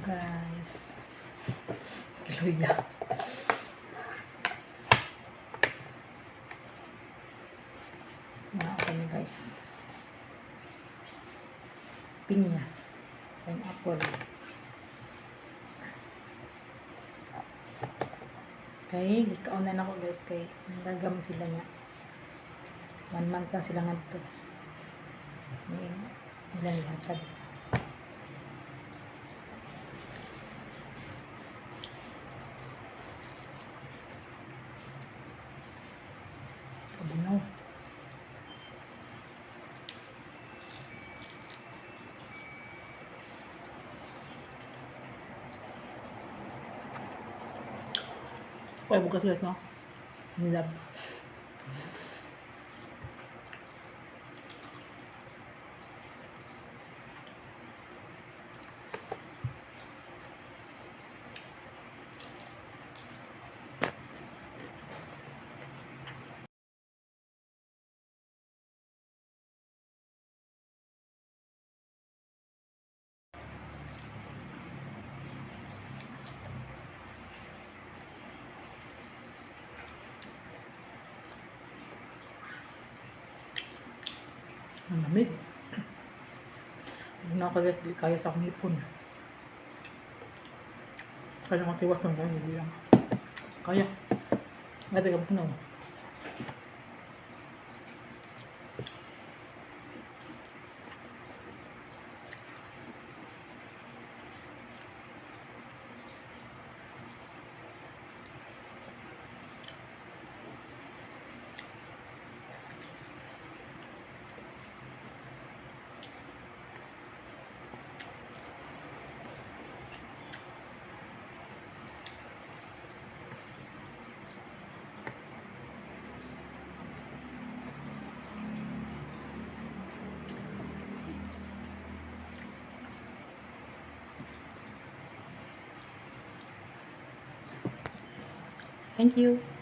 Guys. Luya. Na okay na, guys. Pinya. Pineapple. Okay, gikaon na nako, guys, kay larga man sila niya. One month na sila ngadto. May ilan hatag. Kabunaw. Okay, bukas, guys, no? Love. Ang lamig. Hindi na ako, guys, dili kaya sa akong hipon. Kaya nga tiwas ng ganyan, hindi lang. Kaya. Grabe ka no. Thank you.